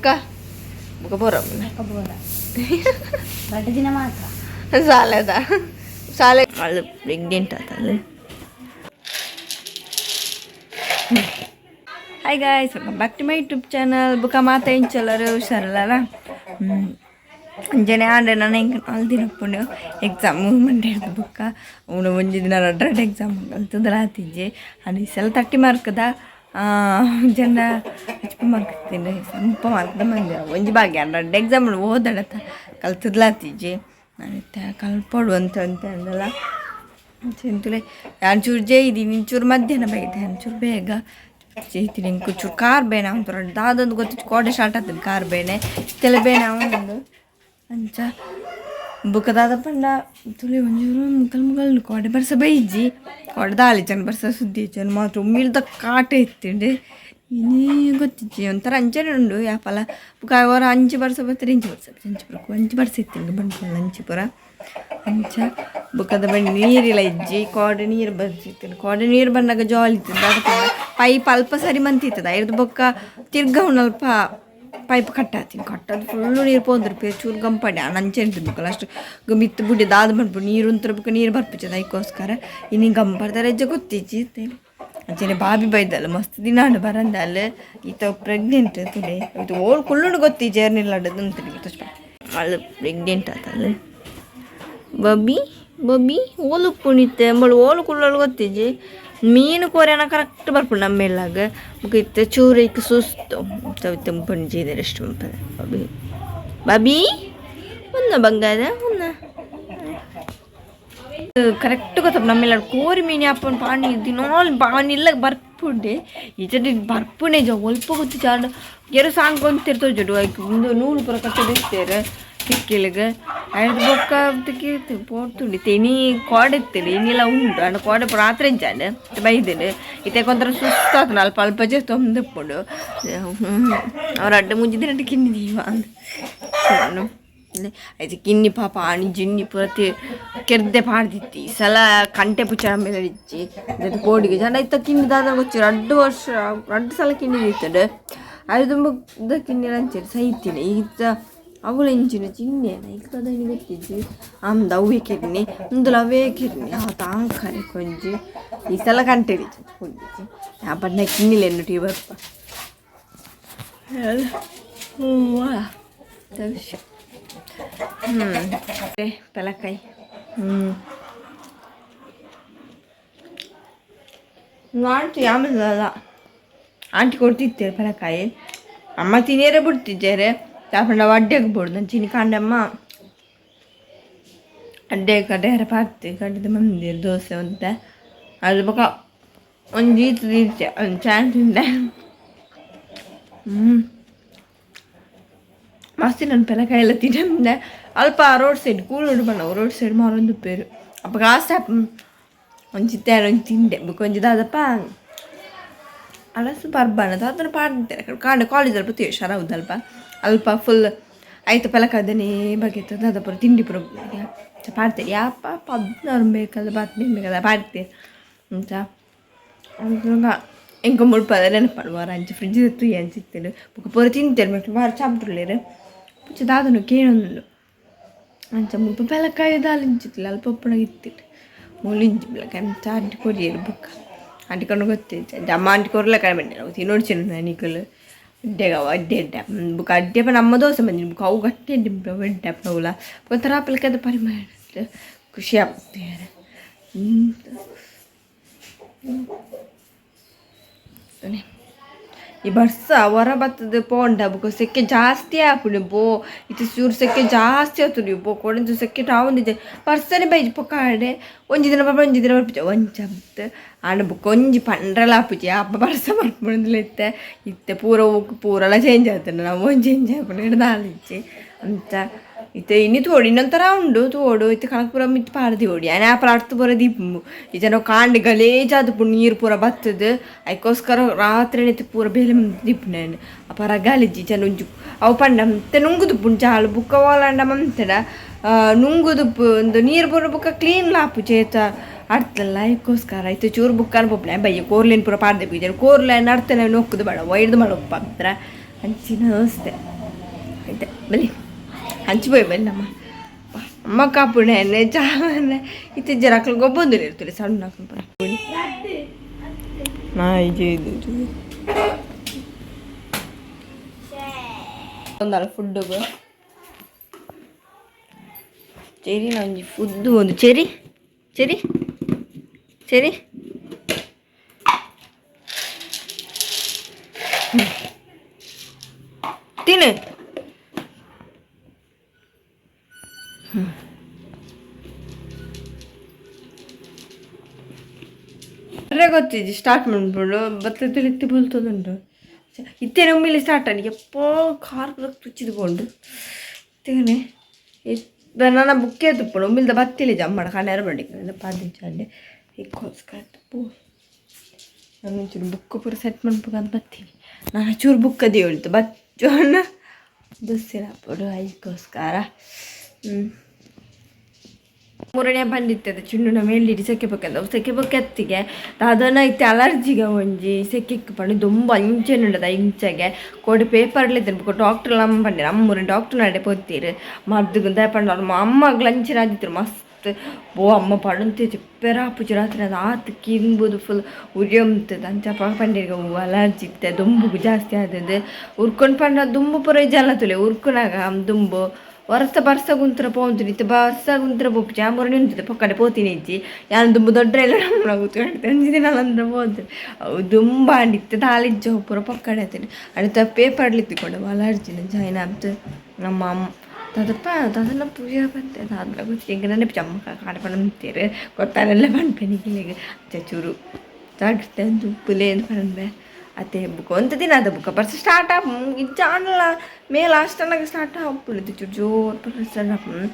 ಬುಕ್ಕ ಬುಕ್ಕ ಪೋರ. ಬೋರ ರಡ್ಡ್ ದಿನ ಮಾತ್ರ. ಸಾಲೆದ ಶಾಲೆ ಅದು ಪ್ರೆಗ್ನೆಂಟ್ ಆತಲ್ಲ. Hi guys, welcome back to my YouTube channel. ಬುಕ್ಕ ಮಾತ ಇಂಚಲ್ಲರು ಹುಷಾರಲ್ಲ. ಅಂಜನೆ ಆಂಡ ನಾನು ಎಂಕ್ ನಾಲ್ ದಿನ ಉಪ್ಪುಂಡು ಎಕ್ಸಾಮ್ ಮಂಡೆ ಹಿಡ್ದು. ಬುಕ್ಕ ಉಂಡು ಒಂಜಿ ದಿನ ರಡ್ಡ್ ರಡ್ಡ್ ಎಕ್ಸಾಮ್ ಕಲ್ತುದಲ ಆತಿಜ್ಜಿ. ಅಂಡ್ ಈ ಸಲ 30 ಮಾರ್ಕ್ದ ಜನ ಹೆಚ್ಚು ಮಾರ್ಕ್ ತಿಂಡು 30 ಮಾರ್ಕ್ದ ಮಂದಿ ಒಂಜಿ ಭಾಗ್ಯ. ರಡ್ಡ್ ಎಕ್ಸಾಮ್ ಓದಡತ ಕಲ್ತುದಲ ಆತಿಜ್ಜಿ. ನಾನು ಇತ್ತೆ ಕಲ್ಪೊಡು ಅಂತ ಅಂತ ಅಂದಲ್ಲ ಚಿಂತುಲೆ. ಯಾನ್ ಚೂರು ಜೈದಿನಿ, ಚೂರು ಮಧ್ಯಾಹ್ನ ಬೈದೆ, ಚೂರು ಬೇಗ ಜೈತೀನಿ. ಇಂಕು ಚೂರು ಕಾರ್ ಬೇನೆ ಒಂಥರ ದಾದೊಂದು ಗೊತ್ತು. ಕೋಡೆ ಸ್ಟಾರ್ಟ್ ಆಗ್ತದೆ ಕಾರ್ ಬೇನೆ, ಇತ್ತೆಲ್ಲ ಬೇನೆ ಒಂದು ಅಂಚ. ಬೊಕ ದಾದ ಪಂಡ ತುಳಿ ಒಂಚೂರು ಮುಗಲ್ ಮುಗಲ್ ಕೋಡೆ ಬರ್ಸ ಬೈಜಿ. ಕೋಡೆ ದಾಲಿ ಚಂದ ಬರ್ಸ ಸುದ್ದಿ ಇಜ್ಜಿ ಮಾತ್ರ. ಉಮ್ಮಿಲ್ದ ಕಾಟ ಇತ್ತಿಂಡು ಇನಿ ಗೊತ್ತಿಜ್ಜಿ. ಒಂಥರ ಅಂಚನೆ ಉಂಡು ಯಾಪಲ. ಬೊಕ ಒರ ಅಂಚಿ ಬರ್ಸ ಬತ್ತರೆ ಇಂಚಿ ಬರ್ಸ ಅಂಚಿ ಪೂರ ಒಂಜಿ ಬರ್ಸ ಇತ್ತಿಂಡು ಬಂಟ್ವಾಳ ಅಂಚಿ ಪೂರ ಅಂಚ. ಬೊಕದ ಬಣ್ಣಿ ನೀರಿಲ್ಲ ಇಜ್ಜಿ. ಕೋಡೆ ನೀರು ಬರ್ತಿತ್ತು. ಕೋಡೆ ನೀರು ಬಂದಾಗ ಜಾಲಿ ಇತ್ತು. ದಾದ ಪಂಡ ಪೈಪ್ ಅಲ್ಪ ಸರಿ ಮಂತಿತ್ತದ ಐರ್ದ್ ಬೊಕ್ಕ ತಿರ್ಗ ಅಲ್ಪ ಪೈಪ್ ಕಟ್ಟಾತೀನಿ. ಕಟ್ಟದು ಫುಲ್ಲು ನೀರು ಪೋಂದ್ರು ಚೂರು ಗಂಪಡೆ ಅಂಚೆ ಇರ್ತದೆ. ಬೊಕ್ಕ ಅಷ್ಟು ಮಿತ್ತು ಬುಡಿ ದಾದ ಮನ್ಪು ನೀರು ಉಂತರ ಬೊಕ್ಕ ನೀರು ಬರ್ಪುಜದ. ಐಕೋಸ್ಕರ ಇನಿ ಗಂಪಡ್ತಾರೆ ಹೆಜ್ಜೆ ಗೊತ್ತಿಜ್ಜಿ. ಅಂಚನೆ ಬಾಬಿ ಬೈದಲ್ಲ, ಮಸ್ತ್ ದಿನ ಆಂಡ್ ಬರಂದಲ್ಲ. ಈತ ಪ್ರೆಗ್ನೆಂಟ್ ತುಲೆ ಇದು ಓಲ್ ಕುಲ್ಲುಂಡು ಗೊತ್ತಿಜ್ಜಿ. ಏರ್ನಿಲ್ಲಡ್ದು ಅಂತ ಅದು ಪ್ರೆಗ್ನೆಂಟ್ ಆತಲ್ಲ. ಬಬ್ಬಿ ಬಬ್ಬಿ ಓಲು ಉಪ್ಪುಣಿತ್ತೆ ಅಂಬಳು ಓಲು ಕುಳ್ಳಲು ಗೊತ್ತಿಜ್ಜಿ. ಮೀನು ಕೋರೆನ ಕರೆಕ್ಟ್ ಬರ್ಪುಂಡು ನಮ್ಮೆಲ್ಲಾಗ. ಬೊಕ ಇತ್ತೆ ಚೂರು ಇಕ್ ಸುಸ್ತು ತಂಪುಂಜಿ ರೆಸ್ಟ್ ಮಲ್ಪದ. ಬಬ್ಬಿ ಬಬ್ಬಿ ಉನ್ನ ಬಂಗಾರ ಉನ್ನ ಕರೆಕ್ಟ್ ಗೊತ್ತಪ್ಪ. ನಮ್ಮೆಲ್ಲ ಕೋರಿ ಮೀನು ಅಪ್ಪನ ಪಾಣಿ ದಿನಾಲ್ ಬಾನಿಲ್ಲ ಬರ್ಪುಂಡೆ. ಈಚೆ ಬರ್ಪುಣೆ ಜ ಒಲ್ಪ ಗೊತ್ತು ಚಾಂಡ ಎರು ಸಾಂಗ್ ಕೊಂತಿರ್ತೋ ಐಕ್ ಉಂದು ನೂಲು ಪೂರ ಕಟ್ಟದಿತ್ತೇರು ಕಿಕ್ಕಿಲಿಗ್ ಐದು ಬೊಕ್ಕ ಪೋರ್ತುಂಡು. ಇತ್ತೆ ಇನಿ ಕೋಡೆ ಇತ್ತಿಲ್ಲ, ಇನಿಲ ಉಂಡು. ಅಂಡ ಕೋಡೆ ಪೂರ ರಾತ್ರಿ ಇಜ್ಜಾಂಡ್ ಬೈದುಂಡು. ಇತ್ತೆ ಒಂಥರ ಸುಸ್ತಾತುಂಡು. ಅಲ್ಪ ಅಲ್ಪ ತೊಂದಿಪ್ಪುಂಡು. ಅವ್ರ ಅಡ್ಡ ಮುಂಜಿ ದಿನ ಕಿನ್ನಿ ದೀವ ಐತೆ. ಕಿನ್ನಿ ಪಾಪ ಆಣಿ ಜಿನ್ನಿ ಪೂರ ಕೆರ್ದೆ ಪಾಡ್ದಿತ್ತಿ. ಈ ಸಲ ಕಂಟೆ ಪುಚ್ಚ ಮೇಲೆ ಇಜ್ಜಿ ಕೋಡಿಗೆ ಜನ ಇತ್ತ ಕಿನ್ನಿ ದಾದ ಗೊಚ್ಚಿ. ರಡ್ಡು ವರ್ಷ ರಡ್ಡು ಸಲ ಕಿನ್ನಿ ದೀತುಂಡು. ಐದು ಮುಗ್ದ ಕಿನ್ನಿ ಅಂಚೆ ಸೈತಿನಿ. ಈಗ ಅವುಲ ಇಂಚಿನ ಚಿನ್ನೆ ಈಗ ಗೊತ್ತಿಜ್ಜಿ. ಆಮ್ದ ಅವೇ ಕಿರ್ನಿ ಉಂದುಲ ಅವೇ ಕಿರ್ನಿ ತಾಂಕರೆ ಕೊಂಜಿ. ಈ ಸಲ ಕಂಟೆ ಕೊಂಜಿ ಆ ಬಣ್ಣ ಕಿನ್ನಿಲೆನ್ನು ಟೀ ಬರ್ಪ ಹ್ಞೂ ವಿಷಯ. ಹ್ಞೂ ಪೆಲಕಾಯಿ. ಹ್ಞೂ ಆಂಟಿ ಆಮೇಲೆ ಆಂಟಿ ಕೊಡ್ತಿತ್ತೇವೆ ಪೆಲಕಾಯಿ. ಅಮ್ಮ ತಿನ್ನಿಯರೇ ಬಿಡ್ತಿದ್ದಾರೆ. ದಾಪಂಡ ಅಡ್ಡೆಗೆ ಬೋಡು ನಂಚಿನಿ ಕಾಂಡಮ್ಮ ಅಡ್ಡೆ ಕಡೆಯರ ಪಾರ್ತಿ ಕಡ್ದು ಮಂದಿರ್ ದೋಸೆ ಉಂತೆ. ಅದು ಬೊಕ ಒಂಜಿ ಈತ್ ದೀಚೆ ಒಂದು ಚಾನ್ ತಿಂದೆ. ಹ್ಞೂ ಮಸ್ತ್ ನನ್ನ ಪೆಲಕಾಯಿ ಎಲ್ಲ ತಿನ್ನಂದೆ. ಅಲ್ಪ ರೋಡ್ ಸೈಡ್ ಕೂಲುಡು ಬಣ್ಣ ರೋಡ್ ಸೈಡ್ ಮಾರೊಂದು ಪೇರು ಅಪ್ಪ ಕಾಸು ಒಂಜಿ ಒಂಜಿ ತಿಂಡೆ. ಬೊಕ ಒಂಜಿ ದಾದಪ್ಪ ಹಲಸು ಪರ್ಬನ ದಾದನ ಪಾಡ್ತಾರೆ ಕಾಂಡ ಕಾಲೇಜ್ ಅಲ್ಪ ಹುಷಾರಾವುದು. ಅಲ್ಪ ಅಲ್ಪ ಫುಲ್ ಆಯ್ತು. ಪೆಲಕಾದನೇ ಬಗೆತ್ತು ದಾದ ಪೂರ ತಿಂಡಿ ಪೂರ ಪಾಡ್ತಾರೆ. ಯಾಪ ಪದ್ನಾರು ಬೇಕಲ್ಲ ಬಾತ್ ಬೇಕಲ್ಲ ಪಾಡ್ತೀರಿ ಅಂತ ಎಂಕ ಮುಳ್ಪದ ನೆನಪಾಡು ವಾರ ಅಂಚ ಫ್ರಿಡ್ಜ್ ತುಯ್ಯ ಅಂಚಿತ್ತೇನೆ. ಬೊಕ ಪೂರ ತಿಂತೇನೆ ಮಕ್ಕಳು ವಾರ ಚಾಪ್ಟರ್ಲೇರು ಪುಚ್ಚ ದಾದನು ಕೇಳೊಂದುಂಡು ಅಂಚ. ಮುಲ್ಪ ಪೆಲಕಾಯಿ ದಾಲ ಇಂಚಿತ್ತಿಲ್ಲ. ಅಲ್ಪ ಉಪ್ಪುನಗ ಇತ್ತಿಟ್ಟು ಮೂಲು ಇಂಚಿ ಬೆಲಕಾಯಿ ಅಂಚ. ಆಂಟಿ ಕೊರಿಯರು ಬೊಕ್ಕ ಆಂಟಿ ಕೊಂಡು ಗೊತ್ತಿಜ್ಜಿ. ಅಮ್ಮ ಆಂಟಿ ಕೊರ್ಲೆ ಕಡಿಮೆ ತಿನ್ನೋಡು ಚಿನ್ನ ನಿಕುಲು ಅಡ್ಡೆಗವ ಅಡ್ಡೆ ಅಡ್ಡೆ ಬೊಕ ಅಡ್ಡೆ ನಮ್ಮ ದೋಸೆ ಬಂದಿನಿ. ಬೊಕ ಅವು ಗಟ್ಟಿ ಅಡ್ಡೆ ಎಡ್ಡೆ ಅವುಲ ಒಂಥರ ಪೆಲಕಾಯ್ದ ಪರಿಮಳ ಖುಷಿ ಆಗ್ತದೆ. ಈ ಬರ್ಸ ಹೊರ ಬತ್ತದ ಪೋಂಡ ಬೊಕ ಸೆಕೆ ಜಾಸ್ತಿ ಆಪುಂಡು ಬೋ. ಇತ್ತೆ ಚೂರು ಸೆಕೆ ಜಾಸ್ತಿ ಆತುಂಡು. ಬೋ ಕೊಡಂಚು ಸೆಕೆ ಆವೊಂದಿಜ್ಜಿ. ಬರ್ಸನೆ ಬೈಜಿ ಪೊಕಾಡೆ ಒಂಜಿ ದಿನ ಬರ್ಪ ಒಂಜಿ ದಿನ ಬರ್ಪುಜಿ ಒಂಜಿ ಆಂಡ ಬೊಕ ಒಂಜಿ ಪಂಡ್ರಲ ಆಪುಜಿ. ಅಪ್ಪ ಬರ್ಸ ಬರ್ಪುಂಡುಂದುಲ ಇತ್ತೆ ಇತ್ತೆ ಪೂರ ಪೂರಲ ಚೇಂಜ್ ಆತುಂಡು. ನಾವು ಒಂಜಿ ಚೇಂಜ್ ಆಪುಂಡು ದಾಲ ಇಜ್ಜಿ ಅಂಚ. ಇತ್ತೆ ಇನಿ ತೋಡು ಇನ್ನೊಂಥರ ಉಂಡು ತೋಡು. ಇತ್ತೆ ಕಣಕ್ ಪೂರ ಮಿತ್ತ್ ಪಾಡ್ದಿ ಓಡಿ ಆನೆ ಆಪಲ ಅರ್ತ್ ಪೂರ ದೀಪುಂಡು. ಇಜನ ಕಾಂಡೆ ಗಲೇಜಾದ್ ನೀರು ಪೂರ ಬತ್ತದ್. ಐಕೋಸ್ಕರ ರಾತ್ರಿ ಇತ್ತೆ ಪೂರ ಬೇಲೆ ದೀಪುಂಡು. ಅಪ ರಗಾಲಿಜ್ಜಿ ಜನ ಒಂಜಿ ಅವು ಪಂಡ ಇತ್ತೆ ನುಂಗುದುಪ್ಪುಂಡು ಚಾಲು. ಬುಕ್ಕ ಓಲಾಂಡ ಮಂತಡ ನುಂಗುದುಪ್ಪು ಒಂದು ನೀರು ಪೂರ ಬುಕ್ಕ ಕ್ಲೀನ್ ಲಾಪು ಚೇತ ಅಡ್ತಲ್ಲ. ಐಕೋಸ್ಕರ ಇತ್ತೆ ಚೂರು ಬುಕ್ಕ ಪೋಪುಂಡು ಬಯ್ಯ ಕೋರ್ಲೆನ್ ಪೂರ ಪಾಡ್ದೆ. ಬೀಜ ಕೋರ್ಲೆನ್ ಅಡ್ತನೆ ನೊಕ್ಕುದು ಬೇಡ ಒಯ್ದು ಮಳೊಪ್ಪ ಅಂಚಿನ ವ್ಯವಸ್ಥೆ. ಆಯ್ತಾ ಬಲಿ ಹಂಚಿ ಪೋಯಿ ಬಲ್ಲಿ ನಮ್ಮ ಅಮ್ಮ ಕಾಪುಣೆ ಚಾವನೆ ಇತ್ತೆ ಜರಾಕ್ಲು ಗೊಬ್ಬೊಂದು ಇರ್ತದೆ ಸಣ್ಣ ಪೂರ ನಾಯಿ ಇದು ಒಂದಲ್ಲ ಫುಡ್ಡುಗು ಚೆರಿ ಒಂಜಿ ಫುಡ್ ಒಂದು cherry cherry cherry ತಿನ್ನು. ಗೊತ್ತಿದ್ದಿ ಸ್ಟಾರ್ಟ್ ಮಾಡ್ಬಿಡು ಬತ್ತ ತಿಳಿತಿ ಬುಲ್ತದುಂಟು ಇತ್ತೇನೆ ಒಮ್ಮೆಲೆ ಸ್ಟಾರ್ಟ್ ಆಗಿ ಎಪ್ಪೋ ಕಾರ್ ತುಚ್ಚಿದ್ಕೊಂಡು ಇತ್ತೇನೆ ನನ್ನ ಬುಕ್ಕೇ ತುಪ್ಪಡು ಒಮ್ಮಿಲ್ದ ಬತ್ತಿಲ್ಲ ಜಮ್ಮಡ ಕಣ್ಣಾರ ಬಂಡಿ ಪಾದಿಂಚಾಂಡೆ ಇಕ್ಕೋಸ್ಕರ ತುಪ್ಪು ನಾನು ಒಂಚೂರು ಬುಕ್ ಪೂರ ಸೆಟ್ ಮಾಡ್ಬೇಕಂತ ಬತ್ತೀನಿ ನಾನು ಚೂರು ಬುಕ್ ಅದೇ ಹೇಳ್ತು ಬಚ್ಚೋಣ ದೋಸೆ ಹಾಪಡು ಐಕ್ಕೋಸ್ಕರ. ಮೂರನೇ ಬಂದಿತ್ತದ ಚಿಣ್ಣುನ ಮೇಲೆ ಸೆಕೆ ಬೊಕ್ಕ ಸೆಕೆ ಬೊಕ್ಕ ಎತ್ತಿಗೆ ದಾದನ ಇತ್ತೆ ಅಲರ್ಜಿಗೆ ಒಂಜಿ ಸೆಕೆಕ್ ಪಂಡ ದೊಂಬು ಅಂಚೆನುಂಡದ ಇಂಚಗೆ ಕೋಡೆ ಪೇಪರ್ಲಿ ಬೊಕ್ಕ ಡಾಕ್ಟರ್ ಅಮ್ಮ ಪಂಡಿರ ಅಮ್ಮೂರಿನ ಡಾಕ್ಟರ್ ನಡೆ ಪೋತೀರು ಮದ್ದುಗು ದಾಯ ಪಂಡ ಅಮ್ಮಗ್ಲ ಅಂಚಿನ ಆದಿತ್ರು ಮಸ್ತ್ ಓ ಅಮ್ಮ ಪಡಂತೆ ಚಿಪ್ಪೆರಾಪುಜಿ ರಾತ್ರಿ ಅದು ಆತು ಕಿಂಬುದು ಫುಲ್ ಉರಿಯಂತದ ಅಂಚ ಪಂಡಿರ್ಗ ಅಲರ್ಜಿ ಇತ್ತೆ ದೊಂಬುಗು ಜಾಸ್ತಿ ಆದದ್ದು ಉರ್ಕೊಂಡು ಪಂಡ ದುಂಬು ಪೂರ ಜಲ ತುಲೆ ಉರ್ಕುನಾಗ ದುಂಬು ವರ್ಸ ಬರ್ಸ ಗುಂತ್ರ ಪೋಂತು ಇತ್ತೆ ಬರ್ಸ ಗುಂತ್ರ ಪೋಪು ಚಾಮೂರ ನಿಂತಿದೆ ಪೊಕ್ಕಡೆ ಪೋತೀನಿ ಇಜ್ಜಿ ಯಾನ್ ದುಂಬು ದೊಡ್ಡ ಎಲ್ಲ ನಮ್ಮ ಕೂತ್ಕೊಂಡು ಒಂಜಿ ದಿನ ಅಂದ್ರೆ ಪೋತು ಅವು ದುಂಬ ಅಂಡಿತ್ತೆ ತಾಲಿಜ್ಜ ಪೂರ ಪೊಕ್ಕಡೆ ಆತೀನಿ ಅಡಿತ ಪೇಪರ್ಲಿ ತಿಕ್ಕೊಂಡು ಅಲರ್ಜಿನ ಜಾಯ್ನ್ ಆಯ್ತು ನಮ್ಮ ಅಮ್ಮ ತದಪ್ಪ ತದನ್ನ ಪೂಜೆ ಬಂತೆ ಅದಾದ್ಮೇಲೆ ಗೊತ್ತಿ ಎಂಕ ನೆನಪು ಚಮ್ಮ ಕಾಡ ಪಂತೀರು ಗೊತ್ತಾನೆಲ್ಲ ಪನ್ಪೆನಿಗೆ ಚೂರು ಜಾಗ್ರತೆ ಉಪ್ಪುಲೆ ಅಂತ ಪನ್ಪೆ ಅತ್ತೆ ಬುಕ್ ಒಂತ ದಿನ ಅದ ಬುಕ್ಕ ಬರ್ಸ ಸ್ಟಾರ್ಟ್ ಆಪ್ ಇಜ್ಜಾಂಡಲ ಮೇ ಲಾಸ್ಟ್ ಅನ್ನಾಗ ಸ್ಟಾರ್ಟ್ ಆಪುಂಡು ಚೂರು ಜೋರು ಬರ್ಸ ಸ್ಟಾರ್ಟ್ ಆಪುಂಡು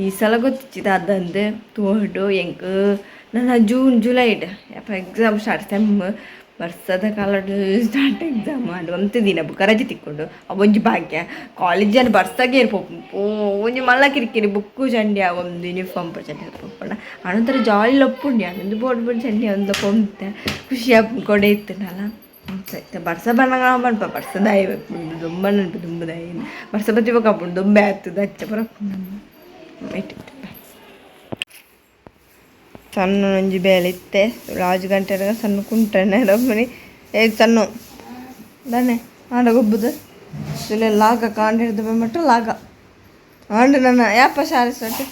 ಈ ಸಲ ಗೊತ್ತಿಚ್ಚಿದ ಅದಂದು ತೋಡು ಎಂಕ್ ನನ್ನ ಜೂನ್ ಜುಲೈಡ್ ಯಪ್ಪ exam start sem ಬರ್ಸದ ಕಾಲ ಸ್ಟಾರ್ಟ್ ಎಕ್ಸಾಮ್ ಆಂಡ್ ಒಂತೆ ದಿನ ಬುಕ್ಕ ರಜೆ ತಿಕ್ಕೊಂಡು ಅವೊಂಜಿ ಭಾಗ್ಯ ಕಾಲೇಜನ್ನು ಬರ್ಸಾಗೆ ಇರ್ಪೋ ಒಂಜಿ ಮಲ್ಲ ಕಿರಿಕಿರಿ ಬುಕ್ಕು ಚಂಡಿ ಆ ಒಂದು ಯೂನಿಫಾರ್ಮ್ ಚಂಡಿ ಪೋಪುಂಡ ಅನಂತರ ಜಾಲಿ ಲಪ್ಪುಂಡಿ ಒಂದು ಬೋರ್ಡ್ ಬೋರ್ಡ್ ಚಂಡಿ ಒಂದು ಪೊಂತೆ ಖುಷಿ ಕೊಡೆ ಇತ್ತನಲ್ಲ. ಬರ್ಸ ಬಣ್ಣಗ ಪನ್ಪ ಬರ್ಸದಾಯಿ ದುಂಬ ನೆನಪು ದುಂಬುದಾಯಿ ಬರ್ಸ ಬತ್ತಿ ಬೊಕ ಆಪುಂಡು ದುಂಬೆ ಆತದ ಅಚ್ಚ ಪೂರ ಸಣ್ಣ ಒಂಜಿ ಬೇಲೆ ಇತ್ತೆ ರಾಜು ಗಂಟೆ ಸಣ್ಣ ಕುಂಟನೆ ರೊಮ್ಮನಿ ಏ ಸಣ್ಣ ದಾನೆ ಆಂಡ ಗೊಬ್ಬುದು ತುಲೆ ಲಾಗ ಕಾಂಡ ಹಿಡ್ದು ಮಟ್ಟ ಲಾಗ ಆಂಡ ನನ್ನ ಯಾಪ ಶಾಲೆ ಸ್ಟಾರ್ಟ್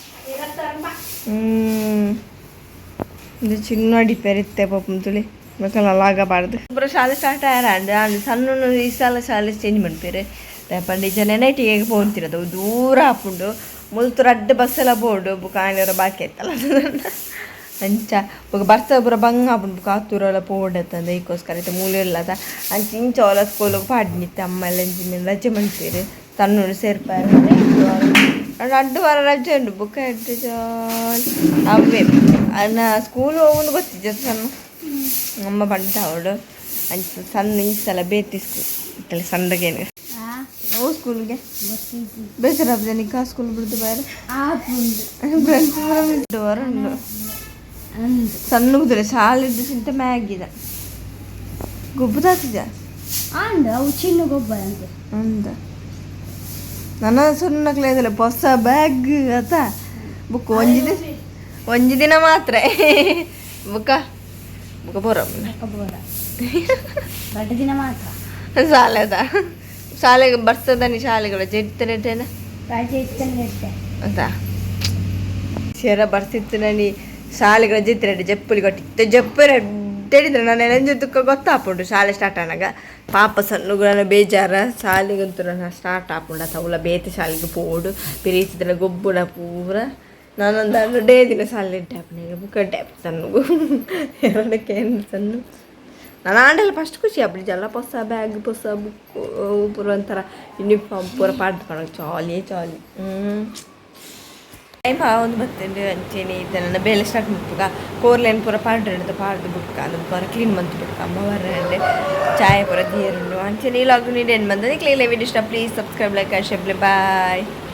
ಇದು ಚಿನ್ನ ಅಡಿಪೇರಿತ್ತೆ ಪಾಪಂ ತುಳಿ ಮಕ್ಕಳ ಲಾಗಬಾರ್ದು ಪೂರ ಶಾಲೆ ಸ್ಟಾರ್ಟ್ ಆಯಾರ ಅಂಡ್ ಅಂಡ್ ಸಣ್ಣ ಈ ಸಲ ಶಾಲೆ ಚೇಂಜ್ ಮನ್ಪೇರು ಪಂಡ ಜನ ನೈಟಿಗೆ ಪೋಂತಿರೋದು ದೂರ ಆಪುಂಡು ಮುಲ್ತು ರಡ್ಡ್ ಬಸ್ ಎಲ್ಲ ಬೋಡು ಬುಕ್ಕ ಆಯ್ನರ ಬಾಕಿ ಆಯ್ತಲ್ಲ ಅಂಚ ಬೊಕ ಬರ್ಸ ಪೂರ ಬಂಗ ಆಪುಂಡು ಬೊಕ ಆತೂರೆಲ್ಲ ಪೋಡತ್ತಂದ ಐಕೋಸ್ಕರ ಇತ್ತೆ ಮೂಲೆ ಇಲ್ಲದ ಅಂಚ ಇಂಚ ಓಲ ಸ್ಕೂಲಿಗೆ ಪಾಡ್ನಿತ್ತೆ ಅಮ್ಮ ಎಲ್ಲ ಇಂಚ ರಜೆ ಮನ್ಪೇರು ತನ್ನೋಡು ಸೇರ್ಪಾರು ರಡ್ಡು ವಾರ ರಜೆ ಉಂಡು ಬೊಕ ಎಡ್ಡೆ ಜಾಲಿ ಅವೇ ಅನ್ನ ಸ್ಕೂಲ್ ಹೋಗುದು ಗೊತ್ತಿಜ್ಜ ಸಣ್ಣ ಅಮ್ಮ ಪಂಡ ಅವಳು ಅಂಚ ಸಣ್ಣ ಈ ಸಲ ಬೇತಿ ಸ್ಕೂಲ್ ಸಣ್ಣಗೇನು ಓ ಸ್ಕೂಲ್ಗೆ ಬೇಸರ ನಿಕ್ಕ ಸ್ಕೂಲ್ ಬಿಡ್ದು ಬೇರೆ ಫ್ರೆಂಡ್ಸ್ ಪೂರ ಉಂಡು ಸಣ್ಣ ಕುದುರೆ ಶಾಲೆದ್ದು ಚಿಂತೆ ಮ್ಯಾಗಿದ ಗೊಬ್ಬದಾತಿದ ಆಂಡ್ ಅವು ಚಿನ್ನ ಗೊಬ್ಬರ ಅಂತೆ ಅಂದ ನನ್ನ ಸಣ್ಣ ಹೊಸ ಬ್ಯಾಗ್ ಆತ ಬುಕ್ ಒಂಜಿ ದಿನ ಒಂಜಿ ದಿನ ಮಾತ್ರ ಬುಕ್ಕ ಬುಕ್ಕ ಬೋರ ಬೋರ ದೊಡ್ಡ ದಿನ ಮಾತ್ರ ಶಾಲೆದ ಶಾಲೆಗೆ ಬರ್ಸದಾನಿ ಶಾಲೆಗಳ ಜೆಡ್ತೇನೆ ರಜೆ ಇತ್ತಂದ್ರೆ ಇಟ್ಟೆ ಅಂತ ಶೇರ ಬರ್ಸಿತ್ತು ನಾನು ಶಾಲೆಗೆ ರಜೆ ಇತ್ತು ಜಪ್ಪುಲಿ ಕೊಟ್ಟಿತ್ತು ಜಪ್ಪು ರೆಡ್ಡಿದ್ರೆ ನಾನು ಎರಂಜು ತುಕ್ಕ ಗೊತ್ತಾಪುಂಡು ಶಾಲೆ ಸ್ಟಾರ್ಟ್ ಆನಾಗ ಪಾಪ ಸಣ್ಣುಗಳ ಬೇಜಾರ ಶಾಲೆಗಂತೂ ನಾನು ಸ್ಟಾರ್ಟ್ ಆಪುಂಡ ತೌಲ ಬೇತೆ ಶಾಲೆಗೆ ಪೋಡು ಪಿರೀತಿದ್ರೆ ಗೊಬ್ಬುಡ ಪೂರ ನಾನೊಂದು ಡೇ ದಿನ ಶಾಲೆ ಟ್ಯಾಪ್ನಾಗ ಬುಕ್ಕ ಟ್ಯಾಪ್ ಸಣ್ಣಗು ಎರಡಕ್ಕೆ ಏನು ಸಣ್ಣ ನಾನು ಆಂಡಲ್ಲ ಫಸ್ಟ್ ಖುಷಿ ಅಪ್ಪಡಿ ಜಲ್ಲ ಹೊಸ ಬ್ಯಾಗ್ ಹೊಸ ಬುಕ್ಕು ಪೂರ ಒಂಥರ ಯೂನಿಫಾರ್ಮ್ ಪೂರ ಪಾಡ್ದು ಜಾಲಿ ಜಾಲಿ. ಟೈಮ್ ಒಂದು ಬತ್ತಂಡು ಅಂಚೆನೆ ಇದ್ದ ನನ್ನ ಬೇಲೆ ಸ್ಟಾರ್ಟ್ ಮಲ್ಪುಗ ಕೋರ್ಲೆನ್ ಪೂರ ಪಾಡ್ರೆ ಪಾಡ್ದು ಬುಕ್ಕ ಅದು ಪೂರ ಕ್ಲೀನ್ ಮಂತು ಬುಕ್ಕ ಅಮ್ಮ ಬರ್ರಂಡೆ ಚಾಯ್ ಪೂರ ದಿಯರುಂಡು ಅಂಚೆನೆ ಈ ಲಾಗ್ ನೀಡಿ ಏನು ಬಂದದೆ ಕ್ಲೀನ್ ವಿಡಿಯೋ ಇಷ್ಟ please subscribe like share bye.